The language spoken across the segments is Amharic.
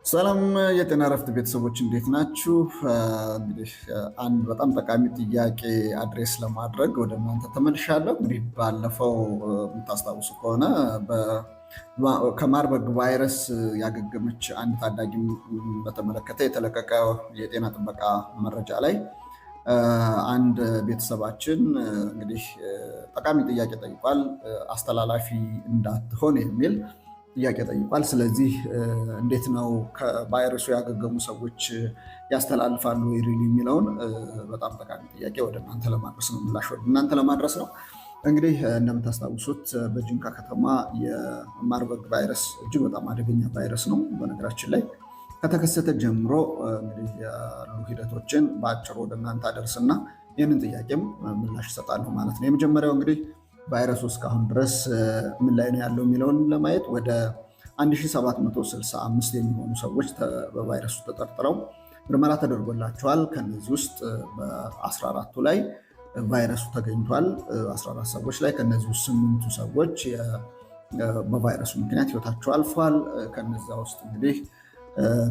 ሰላም የጤና እረፍት ቤተሰቦች፣ እንዴት ናችሁ? እንግዲህ አንድ በጣም ጠቃሚ ጥያቄ address ለማድረግ ወደ እናንተ ተመልሻለሁ። እንግዲህ ባለፈው የምታስታውሱ ከሆነ ከማርበርግ ቫይረስ ያገገመች አንድ ታዳጊ በተመለከተ የተለቀቀ የጤና ጥበቃ መረጃ ላይ አንድ ቤተሰባችን እንግዲህ ጠቃሚ ጥያቄ ጠይቋል። አስተላላፊ እንዳትሆን የሚል ጥያቄ ጠይቋል። ስለዚህ እንዴት ነው ከቫይረሱ ያገገሙ ሰዎች ያስተላልፋሉ ወይ really የሚለውን በጣም ጠቃሚ ጥያቄ ወደ እናንተ ለማድረስ ነው፣ ምላሽ ወደ እናንተ ለማድረስ ነው። እንግዲህ እንደምታስታውሱት በጂንካ ከተማ የማርበርግ ቫይረስ እጅግ በጣም አደገኛ ቫይረስ ነው። በነገራችን ላይ ከተከሰተ ጀምሮ እንግዲህ ያሉ ሂደቶችን በአጭሩ ወደ እናንተ አደርስና ይህንን ጥያቄም ምላሽ እሰጣለሁ ማለት ነው። የመጀመሪያው እንግዲህ ቫይረሱ እስካሁን ድረስ ምን ላይ ነው ያለው የሚለውን ለማየት ወደ 1765 የሚሆኑ ሰዎች በቫይረሱ ተጠርጥረው ምርመራ ተደርጎላቸዋል። ከነዚህ ውስጥ በ14ቱ ላይ ቫይረሱ ተገኝቷል። 14 ሰዎች ላይ፣ ከነዚህ ውስጥ ስምንቱ ሰዎች በቫይረሱ ምክንያት ህይወታቸው አልፏል። ከነዚያ ውስጥ እንግዲህ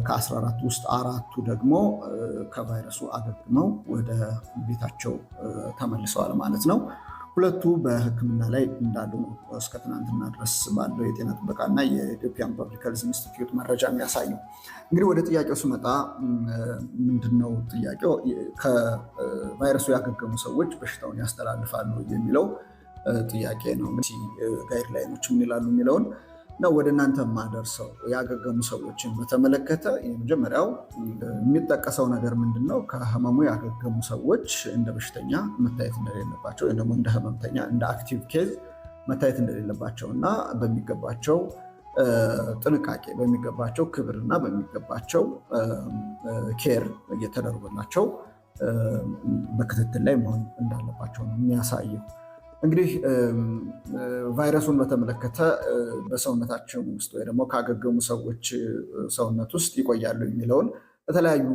ከ14 ውስጥ አራቱ ደግሞ ከቫይረሱ አገግመው ወደ ቤታቸው ተመልሰዋል ማለት ነው። ሁለቱ በሕክምና ላይ እንዳሉ ነው እስከ ትናንትና ድረስ ባለው የጤና ጥበቃና የ Ethiopian Public Health Institute መረጃ የሚያሳየው። እንግዲህ ወደ ጥያቄው ስመጣ ምንድነው ጥያቄው? ከቫይረሱ ያገገሙ ሰዎች በሽታውን ያስተላልፋሉ የሚለው ጥያቄ ነው። Guideline ኦች ምን ይላሉ የሚለውን ነው ወደ እናንተ የማደርሰው። ያገገሙ ሰዎችን በተመለከተ የመጀመሪያው የሚጠቀሰው ነገር ምንድን ነው? ከህመሙ ያገገሙ ሰዎች እንደ በሽተኛ መታየት እንደሌለባቸው ወይም ደግሞ እንደ ህመምተኛ፣ እንደ active case መታየት እንደሌለባቸው እና በሚገባቸው ጥንቃቄ፣ በሚገባቸው ክብርና በሚገባቸው care እየተደረገላቸው በክትትል ላይ መሆን እንዳለባቸው ነው የሚያሳየው። እንግዲህ ቫይረሱን በተመለከተ በሰውነታቸው ውስጥ ወይ ደግሞ ካገገሙ ሰዎች ሰውነት ውስጥ ይቆያሉ የሚለውን በተለያዩ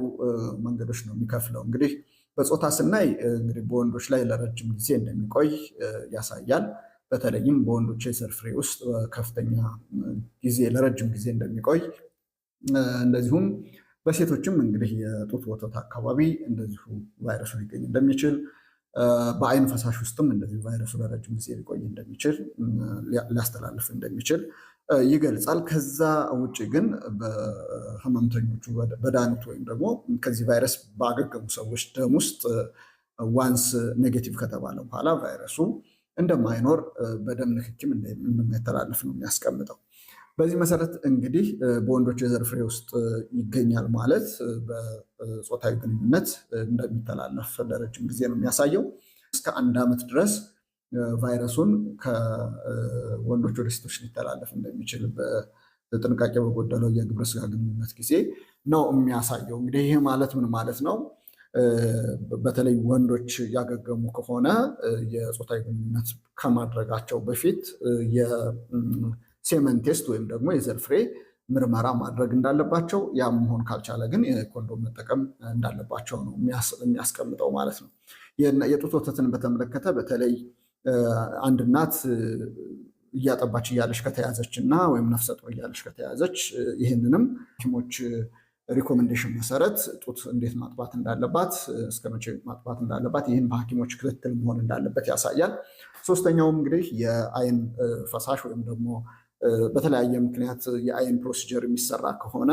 መንገዶች ነው የሚከፍለው። እንግዲህ በፆታ ስናይ እንግዲህ በወንዶች ላይ ለረጅም ጊዜ እንደሚቆይ ያሳያል። በተለይም በወንዶች የዘር ፍሬ ውስጥ ከፍተኛ ጊዜ፣ ለረጅም ጊዜ እንደሚቆይ፣ እንደዚሁም በሴቶችም እንግዲህ የጡት ወተት አካባቢ እንደዚሁ ቫይረሱ ሊገኝ እንደሚችል፣ በአይን ፈሳሽ ውስጥም እንደዚሁ ቫይረሱ ለረጅም ጊዜ ሊቆይ እንደሚችል፣ ሊያስተላልፍ እንደሚችል ይገልጻል። ከዛ ውጭ ግን በህመምተኞቹ በዳኑት ወይም ደግሞ ከዚህ ቫይረስ ባገገሙ ሰዎች ደም ውስጥ once negative ከተባለ በኋላ ቫይረሱ እንደማይኖር፣ በደም ንክኪም እንደማይተላለፍ ነው የሚያስቀምጠው። በዚህ መሰረት እንግዲህ በወንዶች የዘር ፍሬ ውስጥ ይገኛል ማለት በፆታዊ ግንኙነት እንደሚተላለፍ ለረጅም ጊዜ ነው የሚያሳየው። እስከ አንድ ዓመት ድረስ ቫይረሱን ከወንዶች ወደ ሴቶች ሊተላለፍ እንደሚችል በጥንቃቄ በጎደለው የግብረ ስጋ ግንኙነት ጊዜ ነው የሚያሳየው። እንግዲህ ይህ ማለት ምን ማለት ነው? በተለይ ወንዶች ያገገሙ ከሆነ የፆታዊ ግንኙነት ከማድረጋቸው በፊት የ semen test ወይም ደግሞ የዘር ፍሬ ምርመራ ማድረግ እንዳለባቸው፣ ያ መሆን ካልቻለ ግን የኮንዶም መጠቀም እንዳለባቸው ነው የሚያስቀምጠው ማለት ነው። የጡት ወተትን በተመለከተ በተለይ አንድ እናት እያጠባች እያለች ከተያዘች እና ወይም ነፍሰ ጡር እያለች ከተያዘች ይህንንም ሐኪሞች recommendation መሰረት ጡት እንዴት ማጥባት እንዳለባት፣ እስከ መቼ ማጥባት እንዳለባት፣ ይህን በሐኪሞች ክትትል መሆን እንዳለበት ያሳያል። ሶስተኛውም እንግዲህ የአይን ፈሳሽ ወይም ደግሞ በተለያየ ምክንያት የአይን procedure የሚሰራ ከሆነ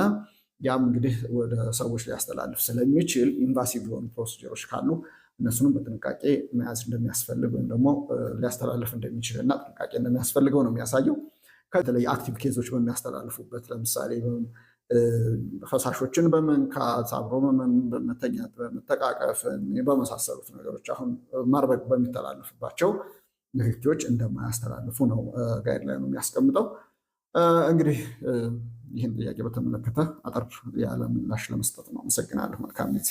ያም እንግዲህ ወደ ሰዎች ሊያስተላልፍ ስለሚችል invasive የሆኑ procedure ኦች ካሉ እነሱንም በጥንቃቄ መያዝ እንደሚያስፈልግ ወይም ደግሞ ሊያስተላልፍ እንደሚችል እና ጥንቃቄ እንደሚያስፈልገው ነው የሚያሳየው። በተለይ active case ኦች በሚያስተላልፉበት፣ ለምሳሌ ፈሳሾችን በመንካት፣ አብሮ በመተኛት፣ በመተቃቀፍ፣ በመሳሰሉት ነገሮች አሁን ማርበርግ በሚተላለፍባቸው ንክኪዎች እንደማያስተላልፉ ነው guideline ኑ የሚያስቀምጠው። እንግዲህ ይህን ጥያቄ በተመለከተ አጠር ያለ ምላሽ ለመስጠት ነው። አመሰግናለሁ። መልካም ጊዜ።